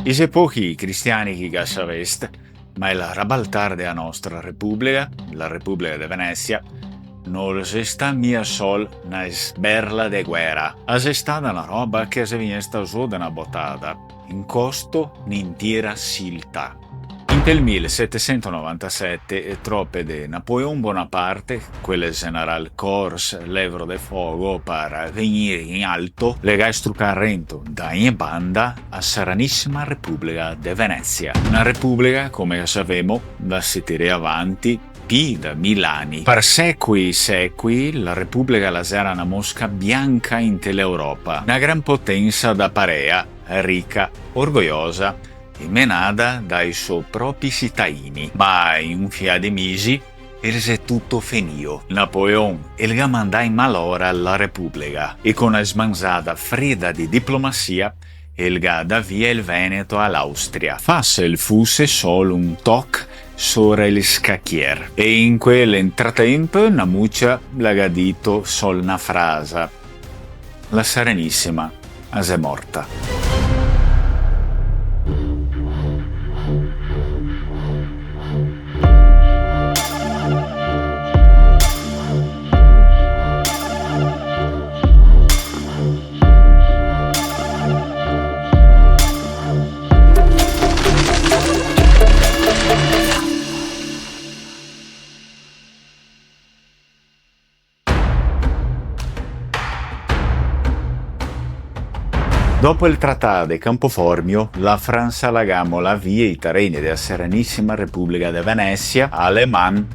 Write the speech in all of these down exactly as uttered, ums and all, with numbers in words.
I xe pochi i cristiani che i ga savest, ma el rabaltar de la nostra Republica, la Republica de Venesia, no xe stà mia sol na sberla de guera, a xe stà na roba che a xe vegnesta zo de na botada, incosto n'intiera siltà. Inte el milesetesentonovantasete e trope de Napoleon Bonaparte, quel general cors levro de fogo par vegnir in alto, le ga strucà rento da ogni banda a Saranisima Republica de Venesia. Na republica, come che savemo, la se tira avanti pi da mil ani. Par secui e secui, la Republica la xera na mosca bianca inte l'Europa, na gran potensa da parea, rica, orgogliosa e menada dai so propi citaini. Ma in un fià de misi, el xe tuto fenìo. Napoleon el ga mandà in malora la Republica e co na smanzada freda de diplomasia el ga dà via el Veneto a l'Austria. Fas el fuse sol un toc sora el scachier. E in quel entratemp na mucia la ga dito sol na frasa: la Serenisima a xe morta. Dopo el Tratà de Campo Formio, la Fransa la ga molà via i tareni de la Serenisima Republica de Venesia a l'Aleman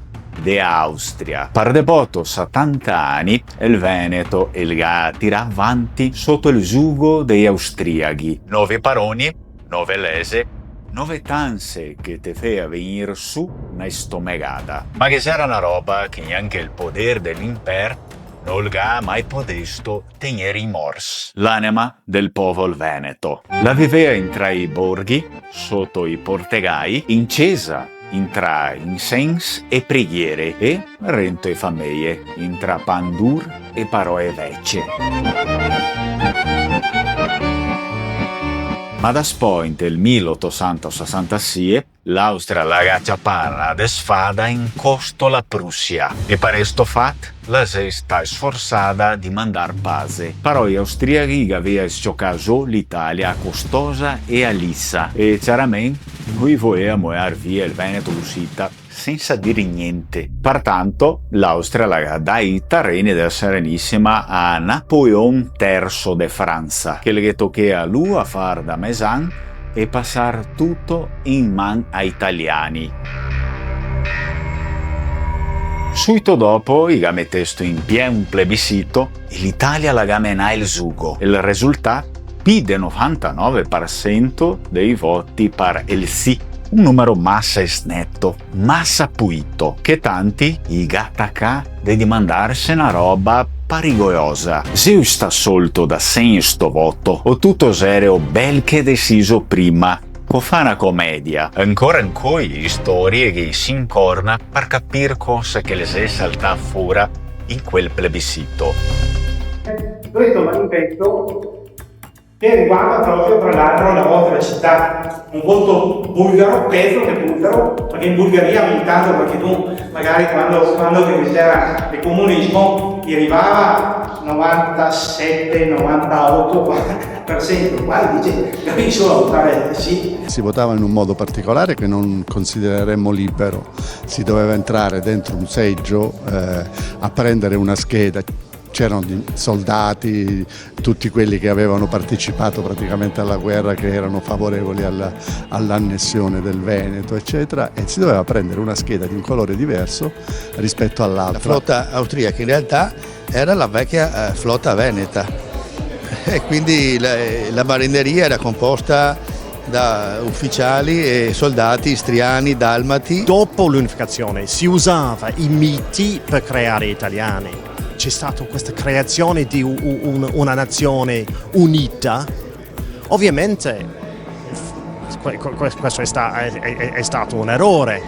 de Austria. Par deboto setanta ani, el Veneto el ga tirà vanti soto el zugo dei austriachi. Novi paroni, nove lese, nove tanse che te fea vegnir su na stomegada. Ma ghe xera na roba che gnanca el poder de l'imper no el ga mai podesto tegner in mors: l'anema del povel veneto. La vivea intra i borghi, soto i portegai, in cesa, intra insens e preghiere, e rento e fameie, intra pan dur e paroe vecie. Ma daspò, inte el mileotosentosessantasie, l'Austria la ga ciapà na desfada incosto la Prusia, e par sto fat la xe sta sforzada de mandar paxe. Però i austriachi i gavea s-ciocà zo l'Italia a costosa e a lisa, e ciaramente no i voea moear via el Veneto cusita sensa dir gnente. Par tanto, l'Austria la ga dà i tareni de la Serenisima a Napoleon terso de Fransa, che ghe tochea a lu a far da mesan e pasar tuto in man ai taliani. Suito dopo i ga metesto in pie un plebisito e l'Italia la ga menà el zugo. El resultat? Pi de novantanove par sento dei voti par el sì, un numero masa sneto, masa puito, che tanti i ga tacà de dimandarse na roba parigoiosa. Xeo stà solto da sen sto voto, o tuto xereo bel che deciso prima? Co fa na comedia, ancora incoi i storie che i se incorna par capir cosa che el xe saltà fora in quel plebisito. Questo manifesto che riguarda proprio, tra l'altro, la vostra città. Un voto bulgaro, pezo che bulgaro, perché in Bulgaria ogni tanto qualcuno, magari quando, quando che c'era il comunismo, gli arrivava novantasette, novantaotto per cento, qua dice, capisco, a votare sì. Si votava in un modo particolare che non considereremmo libero, si doveva entrare dentro un seggio, eh, a prendere una scheda. C'erano di-, soldati, tutti quelli che avevano partecipato praticamente alla guerra, che erano favorevoli alla, all'annessione del Veneto, eccetera, e si doveva prendere una scheda di un colore diverso rispetto all'altra. La flotta austriaca in realtà era la vecchia, eh, flotta veneta, e quindi la, la marineria era composta da ufficiali e soldati istriani, dalmati. Dopo l'unificazione si usava i miti per creare italiani. C'è stata questa creazione di u-, u-, un-, una nazione unita. Ovviamente, que-, que-, questo è sta-, è, è, è stato un errore.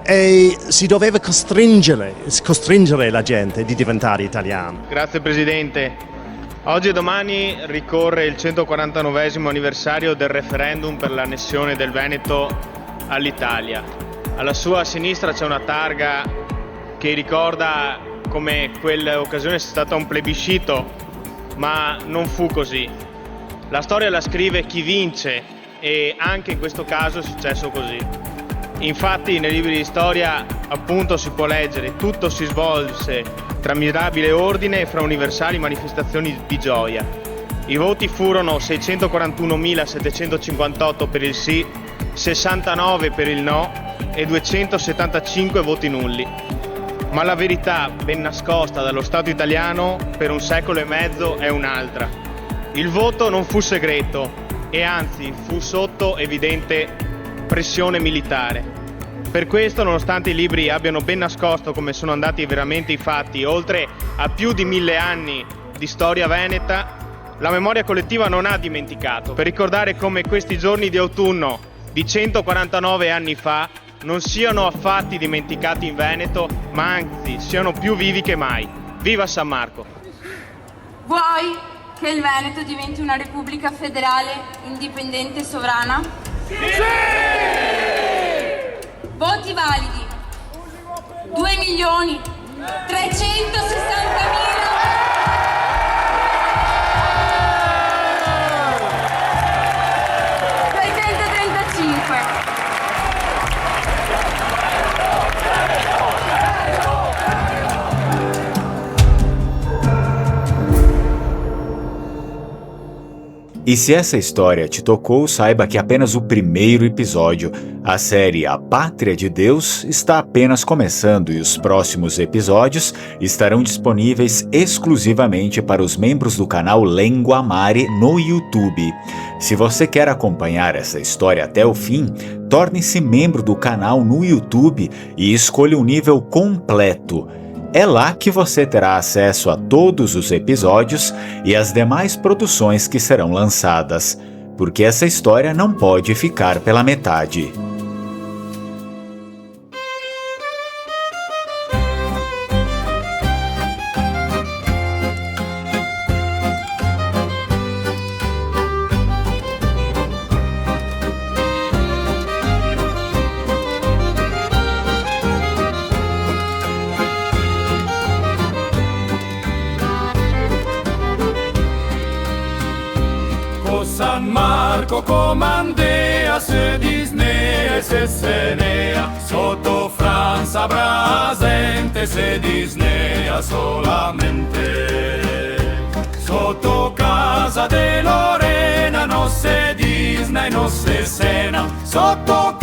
E si doveva costringere, costringere la gente di diventare italiano. Grazie, Presidente. Oggi e domani ricorre il centoquarantanovesimo anniversario del referendum per l'annessione del Veneto all'Italia. Alla sua sinistra c'è una targa che ricorda come quell'occasione sia stata un plebiscito, ma non fu così. La storia la scrive chi vince, e anche in questo caso è successo così. Infatti, nei libri di storia, appunto, si può leggere: "Tutto si svolse tra mirabile ordine e fra universali manifestazioni di gioia." I voti furono seicentoquarantunomilasettecentocinquantotto per il sì, sessantanove per il no e duecentosettantacinque voti nulli. Ma la verità, ben nascosta dallo Stato italiano per un secolo e mezzo, è un'altra. Il voto non fu segreto e, anzi, fu sotto evidente pressione militare. Per questo, nonostante i libri abbiano ben nascosto come sono andati veramente i fatti, oltre a più di mille anni di storia veneta, la memoria collettiva non ha dimenticato. Per ricordare come questi giorni di autunno di centoquarantanove anni fa non siano affatto dimenticati in Veneto, ma anzi siano più vivi che mai. Viva San Marco! Vuoi che il Veneto diventi una repubblica federale indipendente e sovrana? Sì! Voti validi: due milioni trecentosessantamila duecentotrentacinque. E se essa história te tocou, saiba que apenas o primeiro episódio. A série A Pátria de Deus está apenas começando e os próximos episódios estarão disponíveis exclusivamente para os membros do canal Lengua Amare no YouTube. Se você quer acompanhar essa história até o fim, torne-se membro do canal no YouTube e escolha o nível completo. É lá que você terá acesso a todos os episódios e as demais produções que serão lançadas, porque essa história não pode ficar pela metade. Co San Marco comandea, se disnea e se senea, soto Fransa brasente se disnea solamente. Soto casa de Lorena no se disna e no se sena, soto